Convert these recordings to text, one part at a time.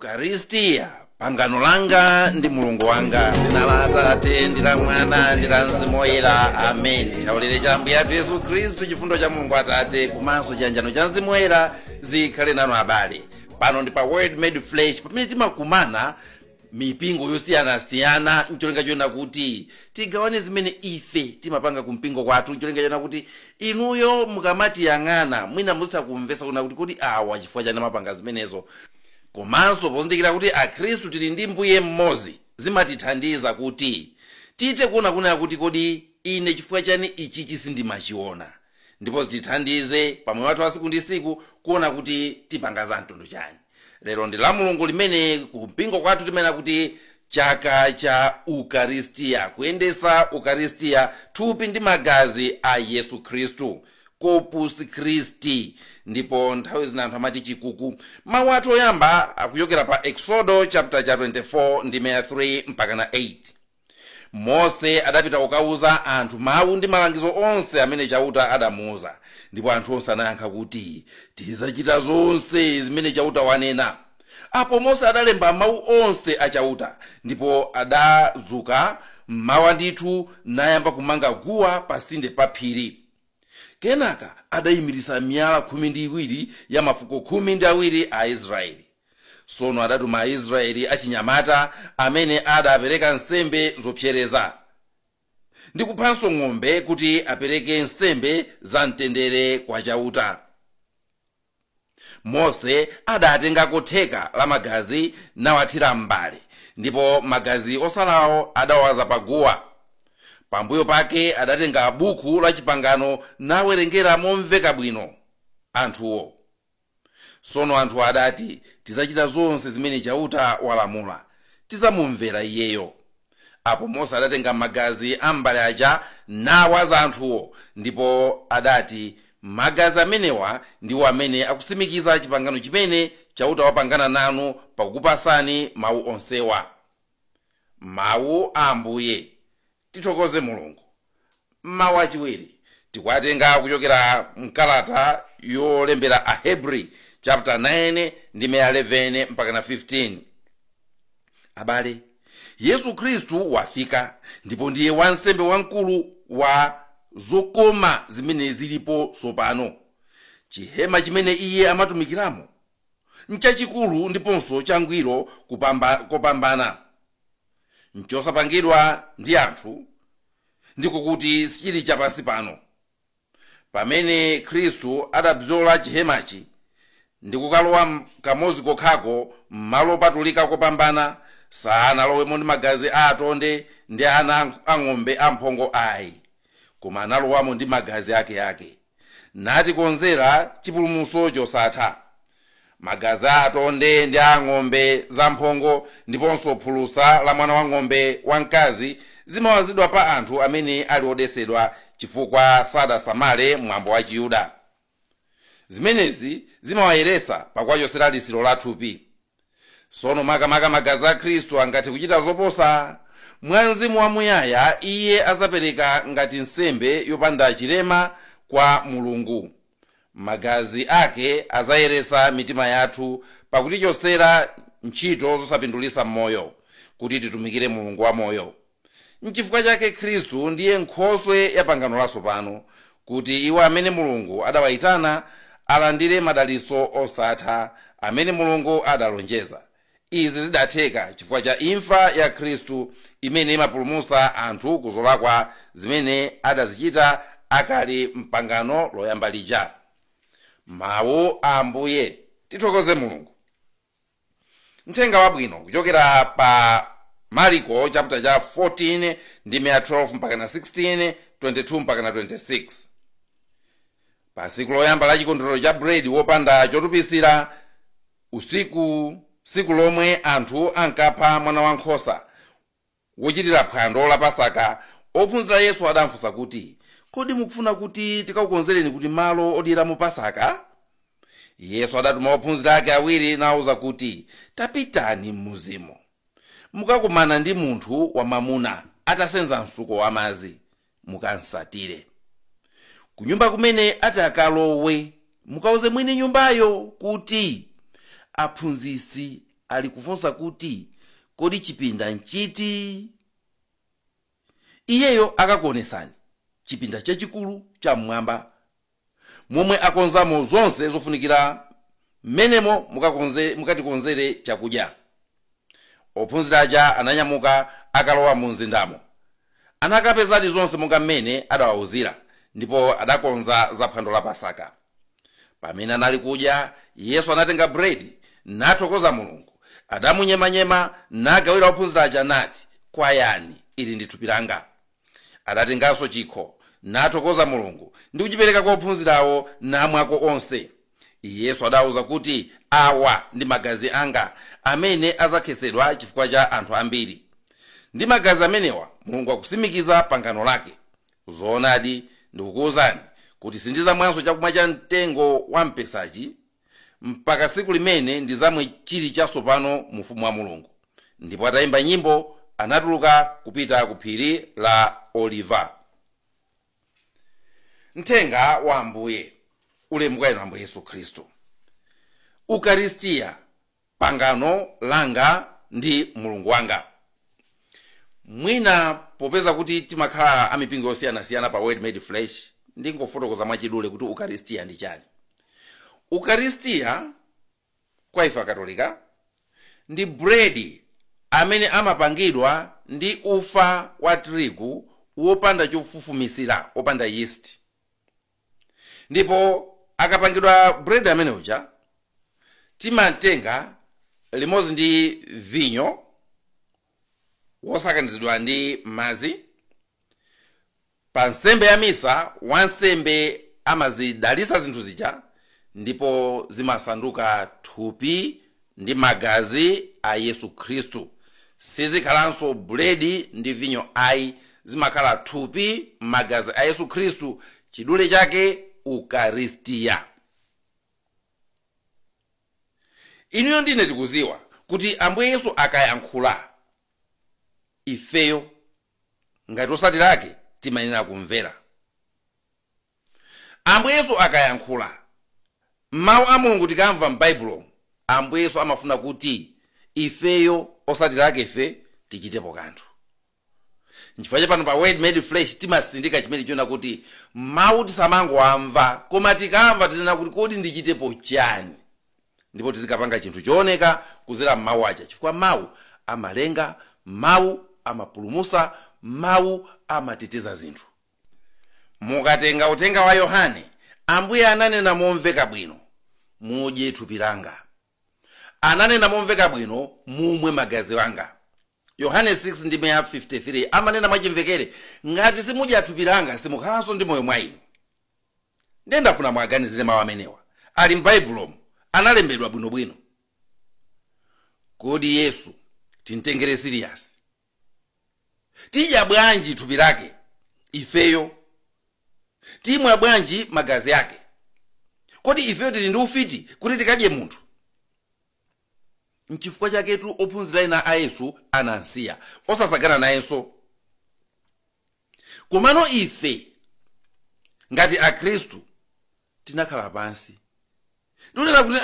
Ukaristiya, pangano langa ndi Mulungu wanga. Dzina la Atate ndi la Mwana ndi la Mzimu Woyera, amen. Chaulere cha Ambuye athu Yesu Khristu, chifundo cha Mulungu Atate komanso chiyanjano cha Mzimu Woyera zikhale nanu abale. Pano ndi pa Word Made Flesh, pamene timakumana mipingo yosiyanasiyana ncholinga chona kuti tigawane zimene ife timapanga kumpingo kwathu, ncholinga chona kuti inuyo mukamatiyang'ana mwina muzitha kumvesa kuna kuti kodi awa chifukwa chani amapanga zimenezo. Komanso pozindikira kuti akhristu tili ndi mbuye mmodzi, zimatithandiza kuti tithe kuona kunena kuti kodi ine chifukwa chani ichichi sindimachiona, ndipo zitithandize pamoyo wathu wa siku ndi siku kuona kuti tipanga za mtundu chani. Lero ndi la Mulungu limene kumpingo kwathu timanena kuti chaka cha Ukaristiya, kuyendesa Ukaristiya, thupi ndi magazi a Yesu Khristu, Corpus Christi, ndipo nthawi zina anthu amati chikuku. Mawu athu oyamba akuchokera pa Exodo chapter cha 24 ndime ya 3 mpaka na 8. Mose adapita kukauza anthu mawu ndi malangizo onse amene Chauta adamuuza, ndipo anthu onse anayankha kuti, tidzachita zonse zimene Chauta wanena. Apo Mose adalemba mawu onse a Chauta, ndipo adadzuka mmawa ndithu nayamba kumanga guwa pasinde pa phiri. Kenaka adayimiritsa miyala 12 ya mafuko 12 a Aisraeli. Tsono adatuma Aisraeli achinyamata amene adapereka nsembe zopsereza ndi kuphanso ng'ombe kuti apereke nsembe za mtendere kwa Chauta. Mose adatengako theka la magazi nawathira m'mbale, ndipo magazi osalawo adawaza pa guwa. Pambuyo pake adatenga buku la chipangano nawerengera momveka bwino anthuwo. Tsono anthu adati, tidzachita zonse zimene Chauta walamula, tidzamumvera iyeyo. Apo Mose adatenga magazi a m'mbale aja nawaza anthuwo, ndipo adati, magazi amenewa ndiwo amene akusimikiza chipangano chimene Chauta wapangana nanu pakukupasani mawu onsewa. Mawu a Ambuye. Tithokoze Mulungu. Mawu achiwiri tikuwatenga kuchokera mkalata yolembera Ahebri chapter 9 ndime 11 mpaka na 15. Abale, Yesu Khristu wafika ndipo ndiye wansembe wamkulu wa zokoma zimene zilipo tsopano. Chihema chimene iye amatumikiramo nchachikulu ndiponso changwiro kopambana, nchosapangidwa ndi anthu, ndiko kuti sichili chapansi pano. Pamene Khristu adabzola chihemachi ndi kukalowa kamodzi kokhako m'malo opatulika kopambana, sanalowemo ndi magazi a atonde ndi ana ang'ombe amphongo ayi, koma analowamo ndi magazi akeake, natikonzera chipulumutso chosatha. Magazi a atonde ndi a ng'ombe zamphongo ndiponso phulusa la mwana wa ng'ombe wamkazi zimawazidwa pa anthu amene ali odesedwa chifukwa sadasamale mwambo wa Chiyuda. Zimenezi zimawayeresa pakuwachotsera lisiro la thupi. Tsono makamaka magazi a Khristu angathe kuchita zoposa. Mwa mzimu wamuyaya iye azapereka ngati nsembe yopanda chilema kwa Mulungu. Magazi ake azayeresa mitima yathu pakutichotsera ntchito zosapindulitsa m'moyo, kuti titumikire Mulungu wamoyo. Nchifukwa chake Khristu ndiye nkhoswe ya pangano latsopano, kuti iwo amene Mulungu adawayitana alandire madalitso osatha amene Mulungu adalonjeza. Izi zidatheka chifukwa cha imfa ya Khristu imene imapulumutsa anthu kuzolakwa zimene adazichita akali mpangano loyamba lija. Mawu a Ambuye. Tithokoze Mulungu. Mthenga wabwino kuchokera pa Mariko chapter cha 14 ndime ya 12 mpaka na 16, 22 mpaka na 26. Pa tsiku loyamba la chikondwerero cha buledi wopanda chotupisira, usiku tsiku lomwe anthu ankapha mwana wankhosa wochitira phwando la Pasaka, ophunzira Yesu adamfunsa kuti, kodi mukufuna kuti tikakukonzereni kuti malo odyeramo Pasaka? Yesu adatuma ophunzira ake awiri nawawuza kuti, tapitani m'mudzimo, mukakumana ndi munthu wamwamuna atasenza mtsuko wamadzi, mukansatire kunyumba kumene atakalowe, mukauze mwini nyumbayo kuti aphunzitsi Ali kufunsa kuti, "Kodi chipinda nchiti?" Iyeyo akakuonesani chipinda chachikulu cham'mwamba, momwe akonzamo zonse zofunikira. Mmenemo mukatikonzere chakudya. Ophunzira aja ananyamuka, akalowa mu mzindamo, anakapezadi zonse monga mmene adawawuzira, ndipo adakonza za phwando la Pasaka. Pamene anali kudya, Yesu anatenga buledi, nathokoza Mulungu, adamunyemanyema, nagawira ophunzira aja, nati, "Kwayani, ili ndi thupi langa." Adatenganso chikho, nathokoza Mulungu, ndi kuchipereka kwa ophunzirawo, namwako onse. Yesu adawuza kuti, "Awa ndi magazi anga amene azakhetsedwa chifukwa cha anthu ambiri. Ndi magazi amenewa Mulungu akusimikiza pangano lake. Zoonadi, ndikukuwuzani kuti sindizamwanso chakumwa cha mtengo wa mpesachi mpaka tsiku limene ndizamwe chili chatsopano mu ufumu wa Mulungu." Ndipo atayimba nyimbo, anatuluka kupita ku phiri la Oliva. Mthenga wa Ambuye. Ulemu kwa inu, Ambuye Yesu Khristu. Ukaristiya, pangano langa ndi Mulungu wanga. Mwina popeza kuti timakhala amipingo yosiyanasiyana pa Word Made Flesh, ndingofotokoza mwachidule kuti ukaristiya ndi chani. Ukaristiya kwa ife Akatolika ndi bredi amene amapangidwa ndi ufa wa tirigu wopanda chofufumisira, wopanda yeast. Ndipo akapangidwa bredi amene uja, timatenga limodzi ndi vinyo wosakanizidwa ndi madzi. Pa nsembe ya misa, wansembe amazidalisa zinthu zija, ndipo zimasanduka thupi ndi magazi a Yesu Khristu. Sizikhalanso buledi ndi vinyo ayi, zimakhala thupi, magazi a Yesu Khristu. Chidule chake, ukaristiya. Inuyo ndine tikuziwa kuti Ambuye Yesu akayankhula, ifeyo ngati osatira ake timayenera kumvera. Ambuye Yesu akayankhula, mawu a Mulungu tikamva m'Baibulo, Ambuye Yesu amafuna kuti ifeyo osatira ake ife tichitepo kanthu. Nchifukwa cha pano pa Word Made Flesh timasindika chimene chiona kuti mawu tisamangowamva, koma tikamva tizinena kuti, "Kodi ndichitepo chani?" Ndipo tizikapanga chinthu chooneka kuzera mawu aja, chifukwa mawu amalenga, mawu amapulumusa, mawu amateteza zinthu. Mukatenga uthenga wa Yohane, Ambuye ananena momveka bwino, "Mudye thupi langa." Ananena momveka bwino, "Mumwe magazi anga." Yohane 6 ndi 53 amanena mwachimvekere, "Ngati simudya thupi langa, simukhalanso ndi moyo mwa inu." Ndiye ndafuna mwaganizire mawu amenewa, ali m'Baibulomu, analembedwa bwinobwino. Kodi Yesu timtengere serious? Tidya bwanji thupi lake ifeyo? Timwa bwanji magazi ake? Kodi ifeyo tili ndi ufiti kuti tikadye munthu? Nchifukwa chaketu ophunzira ena a Yesu anansiya, osasagana nayenso. Komano ife ngati Akhristu tinakhala pansi, ndikunena kuti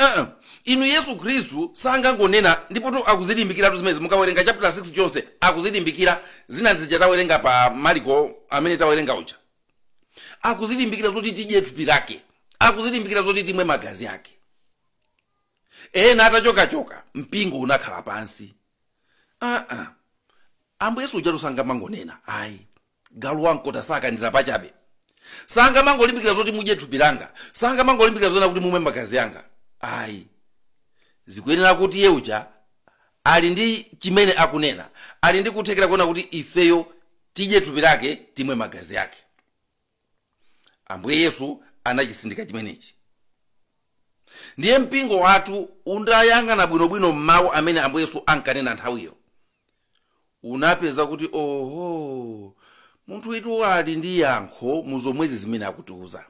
inu, Yesu Khristu sangangonena. Ndipo tu akuzilimbikiratu zimene mukawerenga chapter 6 chonse, akuzilimbikira. Zina ndizija tawerenga pa Mariko amene tawerenga uja, akuzilimbikira zoti tidye thupi lake, akuzilimbikira zoti timwe magazi ake. Ena atachokachoka, mpingo unakhala pansi. Ambuye Yesu ujatu sangamangonena ayi. Galu wamkota sakandira pachabe. Sangamangolimbikira zoti mudye thupi langa, sangamangolimbikira zona kuti mumwe magazi anga ayi. Zikuyenera kuti iye uja ali ndi chimene akunena, ali ndi kuthekera kuona kuti ifeyo tidye thupi lake, timwe magazi ake. Ambuye Yesu anachisindika chimenechi. Ndiye mpingo wathu undayang'ana bwinobwino mawu amene Ambuye Yesu ankanena nthawiyo, unapeza kuti oho, munthu itu ali ndi yankho mu zomwezi zimene akutiuza,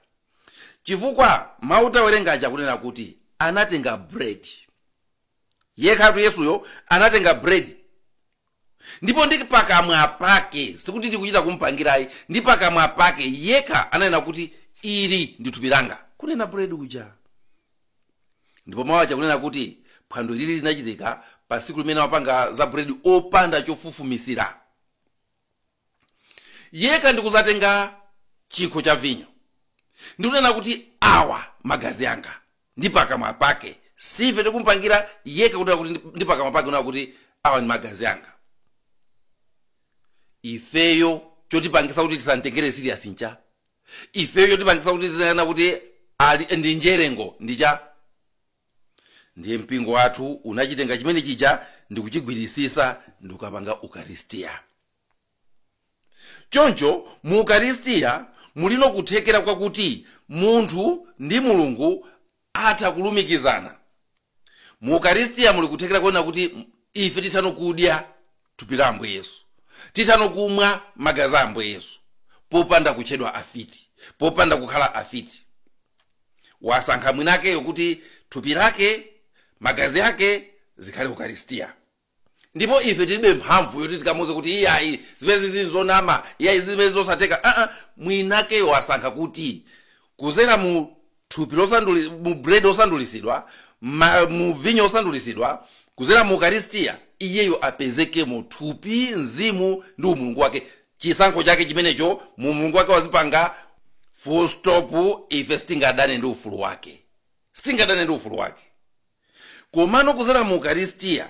chifukwa mawu tawerenga aja akunena kuti anatenga bread yekhatu. Yesuyo anatenga bread, ndipo ndi pakamwa pake, sikuti ndikuchita kumpangirayi, ndi pakamwa pake yekha ananena kuti, "Ili ndi thupi langa," kunena bread uja. Ndipo mawu aja kunena kuti phwando ilili linachitika Pa tsiku limene amapanga za buledi opanda chofufumisira, yekha ndikuzatenga chikho cha vinyo ndikunena kuti awa magazi anga, ndi pakamwa pake. Sife tikumpangira, yekha kunena kuti ndi pakamwa pake kunena kuti awa ndi magazi anga. Ifeyo chotipangisa kuti tisantengere serious ncha? Ifeyo chotipangisa kuti tisanena kuti ali ndi njerengo ndicha? Ndiye mpingo wathu unachitenga chimene chija ndikuchigwirisisa ndikukapanga ukaristiya. Choncho mu ukaristiya mulino kuthekera kwakuti munthu ndi Mulungu atha kulumikizana. Mu ukaristiya muli kuthekera kuona kuti ife tithano kudya thupi la Ambuye Yesu, tithano kumwa magazi a Ambuye Yesu, popanda kutchedwa afiti, popanda kukhala afiti. Wasankha mwinakeyo kuti thupi lake, magazi ake zikhale ukaristiya, ndipo ife tilibe mphamvu yoti tikamuze kuti iyayi, zimene zili zonama, iyayi, zimene zosatheka. Aa, mwinakeyo wasankha kuti kuzera mu thupi losanduli, mu bread osandulisidwa, mu vinyo osandulisidwa, kuzera mu ukaristiya, iyeyo apezeke mu thupi, mzimu ndi umulungu wake. Chisankho chake chimenecho mu mulungu wake wazipanga, full stop. Ife sitingadane ndi ufulu wake, sitingadane ndi ufulu wake. Komano kuzera mu ukaristiya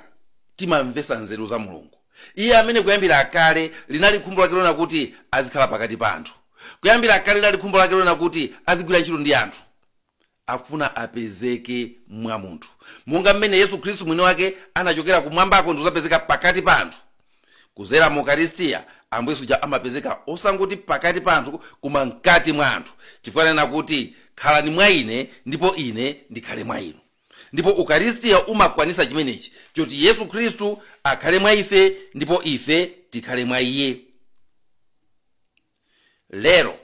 timamvesa nzeru za Mulungu, iye amene kuyambira kale linali khumbo lake lona kuti azikhala pakati pa anthu. Kuyambira kale linali khumbo lake lona kuti azigwira ntchito ndi anthu. Akufuna apezeke mwa munthu, monga mmene Yesu Khristu mwini wake anachokera kumwambako ndikuzapezeka pakati pa anthu. Kuzera mu ukaristiya Ambuye Yesu amapezeka osangoti pakati pa anthu, koma mkati mwa anthu, chifukwa anena kuti khalani mwa ine ndipo ine ndikhale mwa inu. Ndipo ukaristiya umakwanisa chimenechi choti Yesu Khristu akhale mwa ife ndipo ife tikhale mwa iye. Lero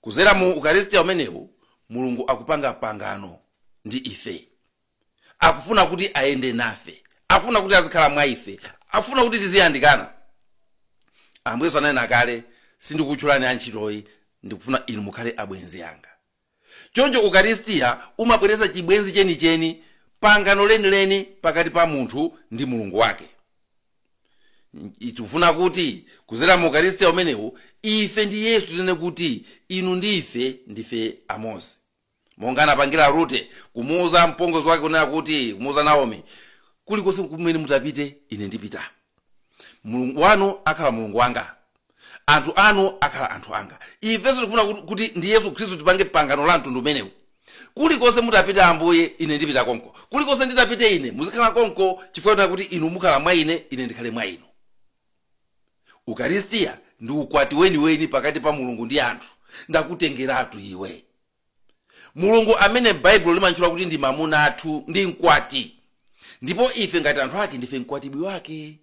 kuzera mu ukaristiya umenewu Mulungu akupanga pangano ndi ife. Akufuna kuti ayende nafe, akufuna kuti azikhala mwa ife, akufuna kuti tiziyandikana. Ambuye Yesu ananena kale, sindikutchulani antchitoyi, ndikufuna inu mukhale abwenzi anga. Choncho ukaristiya umabweretsa chibwenzi chenicheni, pangano lenileni pakati pa munthu ndi Mulungu wake. Tikufuna kuti kuzera mu ukaristiya umenewu ife ndi Yesu tinene kuti inu ndi ife ndife amodzi, monga anapangira Rute kumuuza mpongozi wake kunena kuti, kumuuza Naomi, kulikonse kumene mutapite ine ndipita, Mulungu wanu akhala Mulungu wanga, anthu anu akhala anthu anga. Ifenso tikufuna kuti ndi Yesu Khristu tipange pangano la mtundu umenewu. Kulikonse mutapita Ambuye, ine ndipita konko. Kulikonse nditapite ine, muzikhala konko, chifukwa kuti inu mukhala mwa ine, ine ndikhale mwa inu. Ukaristiya ndi ukwati weniweni pakati pa Mulungu ndi anthu. Ndakutengeratu iwe. Mulungu amene Baibulo limantchula kuti ndi mamuna athu, ndi mkwati, ndipo ife ngati anthu ake ndife mkwatibwi wake.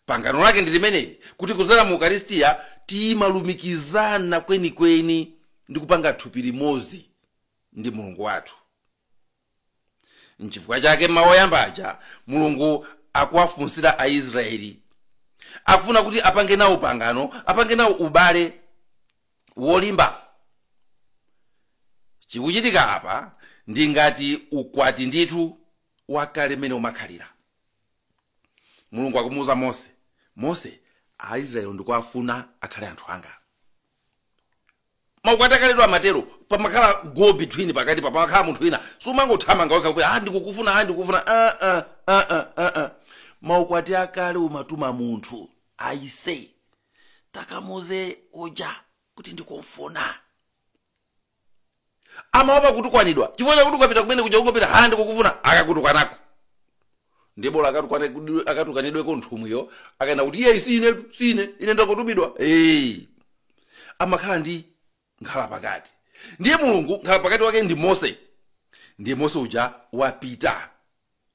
Pangano lake ndi limeneli, kuti kuzera mu ukaristiya timalumikizana kwenikweni ndi kupanga thupi limodzi ndi Mulungu wathu. Nchifukwa chake mawu oyamba aja Mulungu akuwafunsira Aisraeli, akufuna kuti apange nawo pangano, apange nawo ubale wolimba. Chikuchitika apa ndi ngati ukwati ndithu wakale mmene umakhalira. Mulungu akumuwuza Mose, Mose, Aisraeli ndikuwafuna akhale anthu anga. Maukwati akaletu amatero, pamakhala go between pakati pa, pamakhala munthu wina. Sumangothamanga wekha kuti ah, ndikukufuna, ah, ndikukufuna. Ah, ah, ah, ah, ah, ah. Maukwati akale umatuma munthu, aise, takamuze uja kuti ndikumfuna. Amaopa kutukwanidwa, chifukwa chakuti ukapita kumene kuja kungopita, ha, ndikukufuna, akakutukwanako. Ndiye bola akatukanidweko nthumwiyo, akaenda kuti iye sine sine, ine ndakutumidwa. Hey. Amakhala ndi nkhala pakati. Ndiye Mulungu nkhala pakati wake ndi Mose. Ndiye Mose uja wapita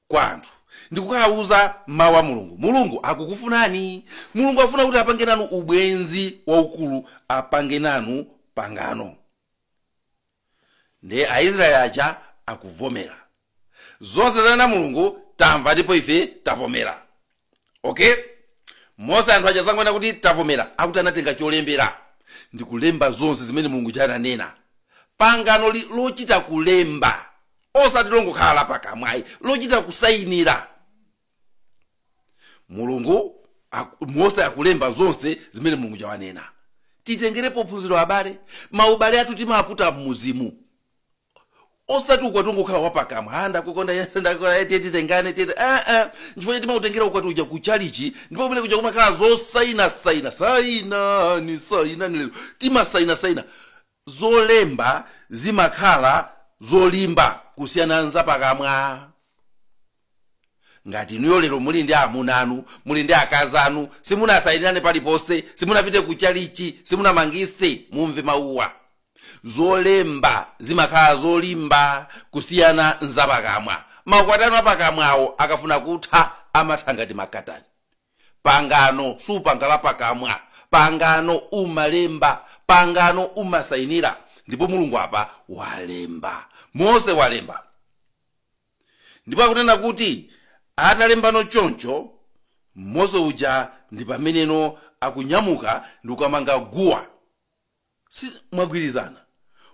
kwa anthu ndikukawuza mawu a Mulungu. Mulungu akukufunani, Mulungu afuna kuti apange nanu ubwenzi waukulu, apange nanu pangano. Ndiye Aisraeli aja akuvomera zonse zanena Mulungu, tamva ndipo ife tavomera. Okay, Mose anthu aja sangoena kuti tavomera, akuti anatenga cholembera ndikulemba zonse zimene Mulungu ananena. Pangano lochita kulemba, osati longokhala pakamwayi, lochita kusayinira. Mulungu Mose akulemba zonse zimene Mulungu chawanena. Titengerepo phunziro abale. Maubale athu timaputa mmuzimu, osati ukwati ungokhala wapakamwa, ndakukonda yense, ndakukonda, titengane tete. Nchifukwa timautengera ukwati uja kuchalichi, ndipo kumene kuja kumakhala zosainasaina, sainani sainani lero, timasainasaina. Zolemba zimakhala zolimba kusiyana nzapakamwa. Ngati inuyo lero muli ndi amuna anu, muli ndi akazi anu, simunasayinirane paliponse, simunapite kuchalichi, simunamangise, mumve mawuwa: zolemba zimakhala zolimba kusiyana nzapakamwa. Makwati anu apakamwawo akafuna kutha amatha ngati makatani. Pangano supanga la pakamwa, pangano umalemba, pangano umasayinira. Ndipo Mulungu apa walemba, Mose walemba, ndipo akunena kuti atalembano choncho, Mose uja ndi pameneno akunyamuka ndi kukamanga guwa. Si mwagwirizana?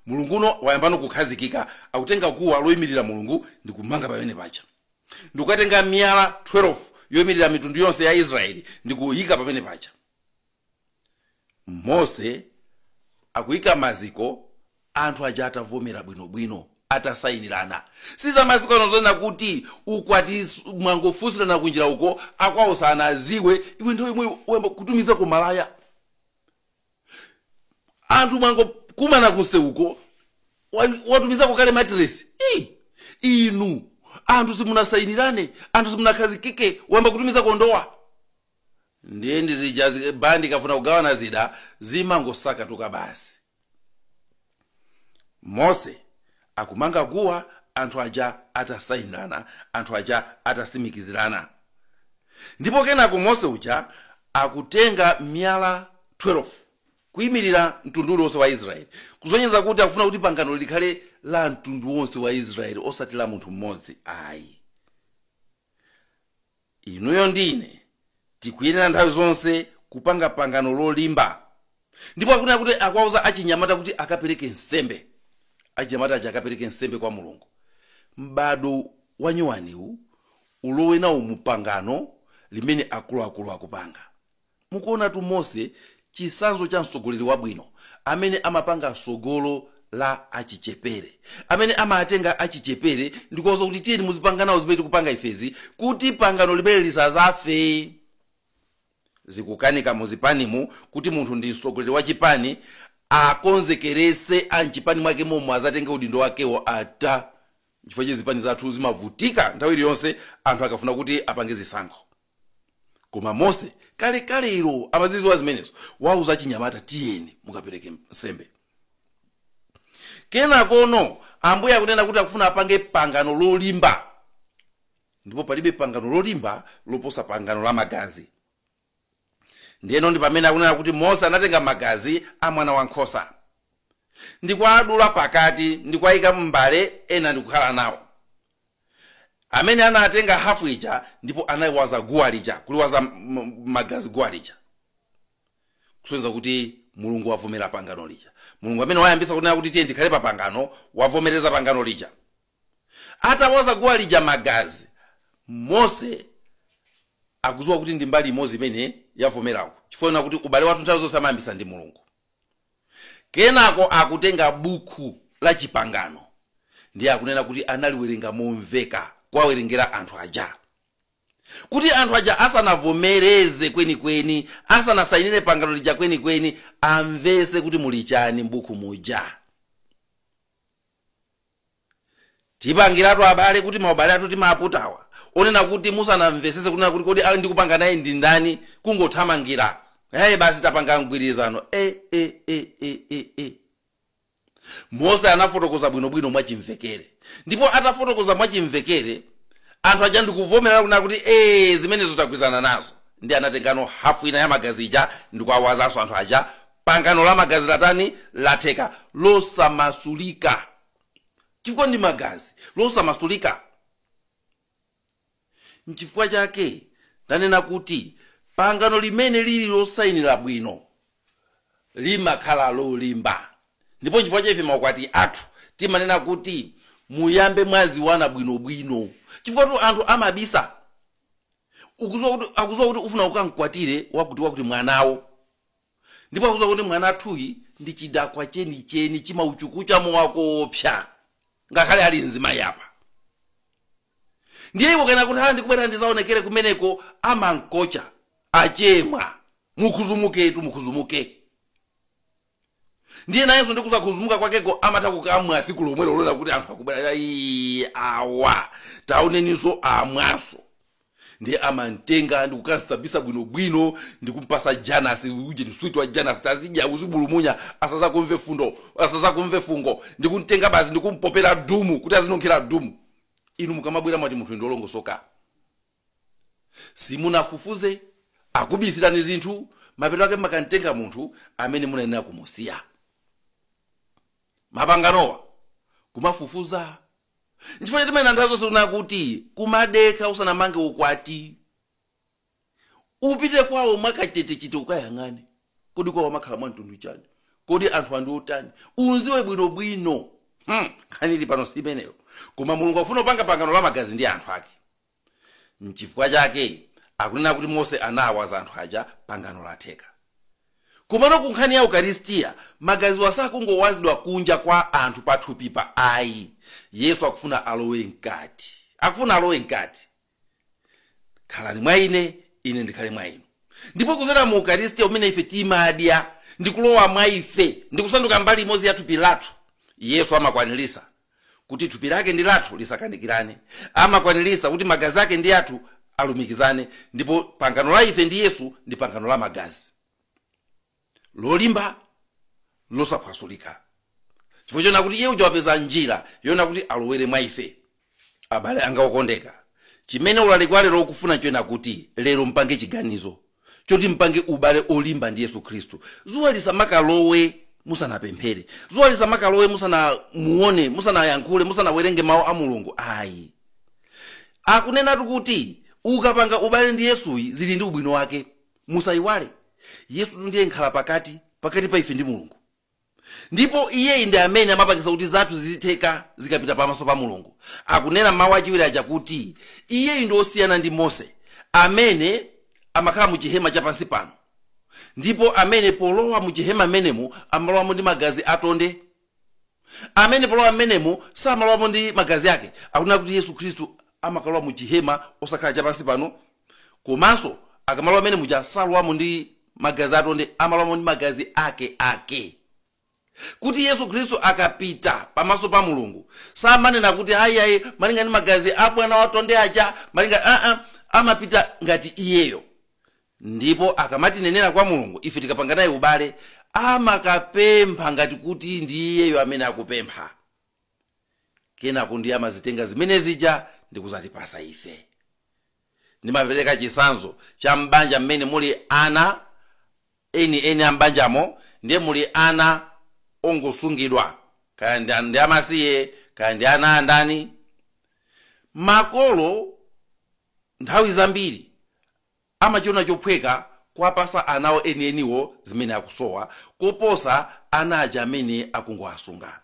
Mulunguno wayambano kukhazikika, akutenga guwa loyimirira Mulungu ndi kumanga pamene paja, ndikukatenga miyala 12 yoyimirira mitundu yonse ya Israeli ndi kuyika pamene paja. Mose akuyika maziko anthu aja atavomera bwinobwino, atasayinirana. Siza maziko ano zonena kuti ukwati mwangofunsirana kunjira uko, akwawo sanaziwe, iwe nthawi imwe wayamba kutumiza kumalaya, anthu mwangokumana kunsewuko, watumizako kale matiresi. Inu anthu simunasayinirane, anthu simunakhazikike, wayamba kutumiza kondowa. Ndiye ndizija bandi kafuna kugawana zida, zimangosakatuka basi. Mose akumanga guwa anthu aja atasayinirana, anthu aja atasimikizirana. Ndipo kenako Mose uja akutenga miyala 12 kuyimirira mtundu uliwonse wa Israeli, kusonyeza kuti akufuna kuti pangano likhale la mtundu wonse wa Israeli, osati la munthu mmodzi ayi. Inuyo ndine tikuyenera nthawi zonse kupanga pangano lolimba. Ndipo akunena kuti akuwauza achinyamata kuti akapereke nsembe, achinyamata aja akapereke nsembe kwa Mulungu. M'bado wanyuwaniwu ulowe nawo mupangano limene akuluakulu akupanga. Mukuona tu Mose, chisanzo cha mtsogoleri wabwino amene amapanga sogolo la achichepere, amene amatenga achichepere ndikuwauza kuti tiyeni muzipanga nawo zimene tikupanga ifezi, kuti pangano limene lisazafe. Zikukanika muzipanimu kuti munthu ndi mtsogoleri wa chipani, akonzekerese amchipani mwake momwe azatenge udindo wakewo ata. Chifukwa cha zipani zathu zimavutika nthawi iliyonse anthu akafuna kuti apange zisankho. Koma Mose kalekale ilo amaziziwa zimenezo, wauza achinyamata, tiyeni mukapereke nsembe. Kenakono Ambuye akunena kuti akufuna apange pangano lolimba, ndipo palibe pangano lolimba loposa pangano la magazi. Ndiyeno ndi pamene akunena kuti Mose anatenga magazi a mwana wankhosa ndikuadula pakati, ndikuayika m'mbale ena ndikukhala nawo. Amene anatenga hafu ija, ndipo anayiwaza guwa lija, kuliwaza magazi guwa lija, kusonyeza kuti Mulungu wavomera pangano lija. Mulungu amene wayambitsa kunena kuti tiye ndikhale pa pangano, wavomereza pangano lija. Atawaza guwa lija magazi, Mose akudziwa kuti ndi mbali imodzi imene yavomerako, chifukwa kuti ubale wathu nthawi zonse amayambitsa ndi Mulungu. Kenako akutenga buku la chipangano, ndiye akunena kuti analiwerenga momveka, kuwawerengera anthu aja, kuti anthu aja asanavomereze kwenikweni, asanasayinire pangano lija kwenikweni, amvese kuti muli chani m'buku muja. Tipangiratu abale kuti maubale athu timaputawa onena kuti musanamvesese kunena kuti kodi ndikupanga naye ndi ndani, kungothamangira, hey, basi tapanga mgwirizano. E, e, e, e, e, e. Mose anafotokoza bwinobwino mwachimvekere, ndipo atafotokoza mwachimvekere anthu aja ndikuvomera kunena kuti zimenezo tagwizana nazo. Ndi anatengano hafu ina ya magazi ija ndikuawazanso anthu aja, pangano la magazi latani? Latheka, losamasulika, chifukwa ndi magazi, losamasulika. Nchifukwa chake ndanena kuti pangano limene lili losayinira bwino limakhala lolimba. Ndipo chifukwa cha ife maukwati athu timanena kuti muyambe mwaziwana bwinobwino, chifukwa tu anthu amabisa. Akuziwa kuti ufuna ukamkwatire wakuti wakuti mwanawo, ndipo akuziwa kuti mwana athuyi ndi chidakwa chenicheni, chimauchukucha mowakoopsa, ngakhale ali mzimayi apa. Ndiye iwo kana kuti ndikubwera ndizaonekere kumeneko, amankocha achemwa, mukhuzumuketu, mukhuzumuke. Ndiye nayenso ndikusakhuzumuka kwakeko amatha kukamwa siku lomwelo lona kuti anthu akubwera, "Ii, awa taoneninso amwaso." Ndiye amantenga ndikukansabisa bwinobwino, ndikumpasa janasi uje ndiswiti wa janasi, tazidya uzibulumunya asazakumve fundo, asazakumve fungo. Ndikumtenga basi ndikumpopera dumu kuti azinunkhira dumu. Inu mukamabwera mwati munthu ndiolongosoka, simunafufuze, akubisirani zinthu. Mapeto ake makantenga munthu amene munayenera kumusiya. Mapanganowa kumafufuza. Nchifukwa timene anthu azonse kuti kumadekha usanamange ukwati, upite kwawo mwakachetechete, ukayang'ane kodi kwawo amakhala mwa mtundu chani, kodi anthu andi otani, unziwe bwinobwino. Nkhani ili pano si imeneyo, koma Mulungu akufuna kupanga pangano la magazi ndi anthu ake. Nchifukwa chake akunena kuti Mose anawaza anthu aja, pangano latheka. Komano ku nkhani ya Ukaristiya, magazi wasakungowazidwa kunja kwa anthu pathupi pa ayi. Yesu akufuna alowe mkati, akufuna alowe mkati. Khalani mwa ine, ine ndikhale mwa inu. Ndipo kuzera mu Ukaristiya umene ife timadya ndikulowa mwa ife ndikusanduka mbali imodzi ya thupi lathu, Yesu amakwanirisa kuti thupi lake ndi lathu lisakanikirane, amakwanirisa kuti magazi ake ndi athu alumikizane. Ndipo pangano la ife ndi Yesu ndi pangano la magazi lolimba, losaphwasulika, chifukwa chona kuti iye uja wapeza njira yona kuti alowere mwa ife. Abale anga okondeka, chimene ulaliki wa lero ukufuna choyena kuti lero mpange chiganizo choti mpange ubale olimba ndi Yesu Khristu. Zuwa lisamakalowe musanapemphere, zuwa lisamakalowe musanamuone, musanayankhule, musanawerenge mawu a Mulungu ayi. Akunenatu kuti ukapanga ubale ndi Yesuyi zili ndi ubwino wake. Musayiwale, Yesu ndiye nkhala pakati pakati pa ife ndi Mulungu, ndipo iyeyi ndi amene amapangisa kuti zathu zizitheka zikapita pamaso pa Mulungu. Akunena mawu achiwiri aja kuti iyeyi ndi osiyana ndi Mose amene amakhala mu chihema chapansi pano, ndipo amene polowa mu chihema menemo amalowamo ndi magazi atonde, amene polowa mmenemo samalowamo ndi magazi ake. Akunena kuti Yesu Khristu amakalowa mu chihema osakhala chapansi pano, komanso akamalowa mmene muja salowamo ndi magazi atonde, amalowamo ndi magazi ake ake. Kuti Yesu Khristu akapita pamaso pa Mulungu samanena kuti ayiayi malinga ndi magazi a bwana watonde aja, malinga amapita ngati iyeyo. Ndipo akamatinenera kwa Mulungu, ife tikapanga naye ubale, amakapempha ngati kuti ndi iyeyo amene akupempha. Kenako ndiye amazitenga zimene zija ndikuzatipasa ife. Ndimapereka chisanzo cha mbanja mmene muli ana eni eni ambanjamo, ndiye muli ana ongosungidwa, kaya ndi amasiye, kaya ndi ana andani. Makolo nthawi zambiri amachiona chophweka kuwapasa anawo enieniwo zimene akusowa koposa ana aja amene akungowasunga.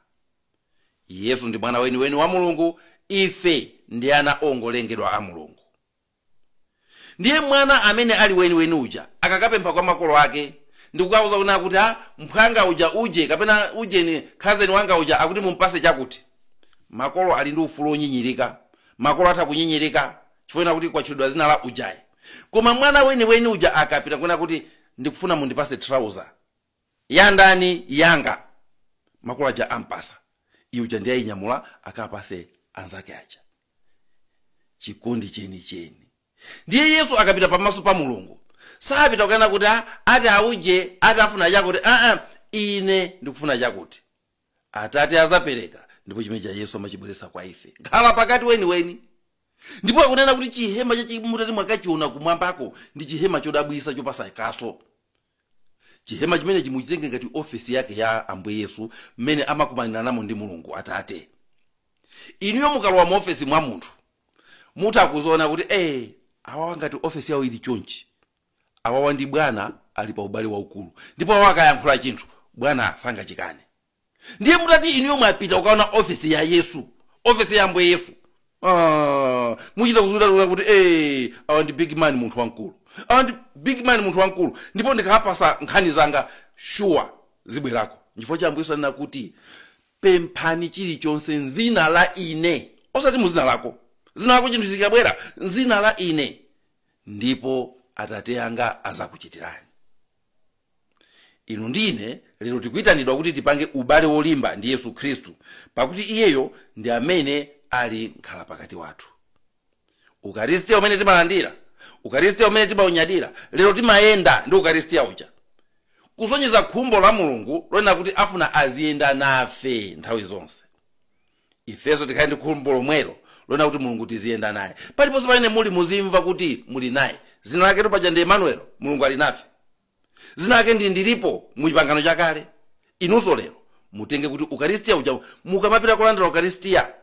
Yesu ndi mwana weniweni wa Mulungu, ife ndi ana ongolengedwa a Mulungu. Ndiye mwana amene ali weniweni uja akakapempha kwa makolo ake ndikukauza kuna kuti mphwanga uja uje kapena ujeni khazeni wanga uja akuti mumpase chakuti, makolo ali ndi ufulu onyinyirika. Makolo atha kunyinyirika chifukwa kuti kwatchulidwa zina la ujayi. Koma mwana weniweni uja akapita kuna kuti ndikufuna mundipase trouser ya ndani yanga, makolo aja ampasa, iye uja ndiye ayinyamula akapase anzake aja. Chikondi chenicheni. Ndiye Yesu akapita pamaso pa Mulungu sapita kukana kuti ati auje ati afuna chakuti, ine ndikufuna chakuti, Atate azapereka. Ndipo chimene cha Yesu amachibweretsa kwa ife, khala pakati weniweni. Ndipo akunena kuti chihema chachimutati mwakachiona kumwambako ndi chihema chodabwisa chopasa kaso. Chihema chimene chimuchitenge ngati ofesi yake ya Ambuye Yesu mmene amakumanira namo ndi Mulungu Atate. Inuyo mukalowa mu ofesi mwa munthu mutakuzoona kuti awawa ngati ofesi yawo ili chonchi, awawa ndi bwana ali pa ubale waukulu, ndipo awawa akayankhula chinthu bwana sangachikane. Ndiye mutati inuyo mwapita ukaona ofesi ya Yesu, ofesi ya Ambuye Yesu, Muchita kuzuta kuti awa ndi big man, munthu wamkulu, awa ndi big man, munthu wamkulu, ndipo ndikapasa nkhani zanga sure zibwerako. Chifukwa cha Ambuye Yesu anena kuti pemphani chilichonse mzina la ine, osati muzina lako. Zina lako chinthu chikabwera, mzina la ine, ndipo Atate anga azakuchitirani. Inu ndine lero tikuyitanidwa kuti tipange ubale wolimba ndi Yesu Khristu, pakuti iyeyo ndi amene ali nkhala pakati wathu. Ukaristiya umene timalandira, ukaristiya umene timaunyadira lero, timayenda ndi ukaristiya uja kusonyeza khumbo la Mulungu lonena kuti afuna aziyenda nafe nthawi zonse. Ifenso tikhale ndi khumbo lomwelo lonena kuti Mulungu tiziyenda naye paliponse pamene muli, muzimva kuti muli naye. Zina laketu paja ndi Emanuelo, Mulungu ali nafe. Zina lake ndi ndilipo mu Chipangano Chakale. Inunso lero mutenge kuti ukaristiya uja, mukamapita kulandira ukaristiya,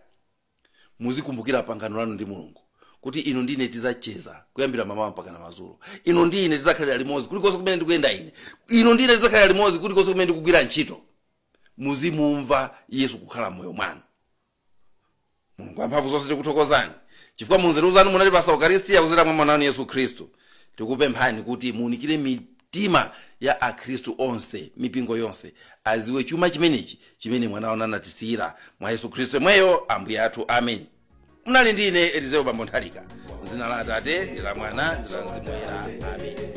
muzikumbukira pangano lanu ndi Mulungu, kuti inu ndine tizacheza kuyambira mamawa mpaka na madzulo, inu ndine tidzakhalira limodzi kulikonse kumene ndikuyenda ine, inu ndine tidzakhalira limodzi kulikonse kumene ndikugwira ntchito. Muzimumva Yesu kukhala moyo mwanu. Mulungu wamphamvu zonse, tikuthokozani chifukwa munzeru zanu munatipasa ukaristiya kudzera mwa mwana wanu Yesu Khristu. Tikupemphani kuti muunikire mitima ya akhristu onse, mipingo yonse, aziwe chuma chimenechi chimene mwana wanu anatisiyira mwa Yesu Khristu yemweyo Ambuye athu. Amen. Munali ndi ine Elizeo Bambo Nthalika. Zina la Atate ndi la Mwana ndi la Mzimu Woyera. Amen.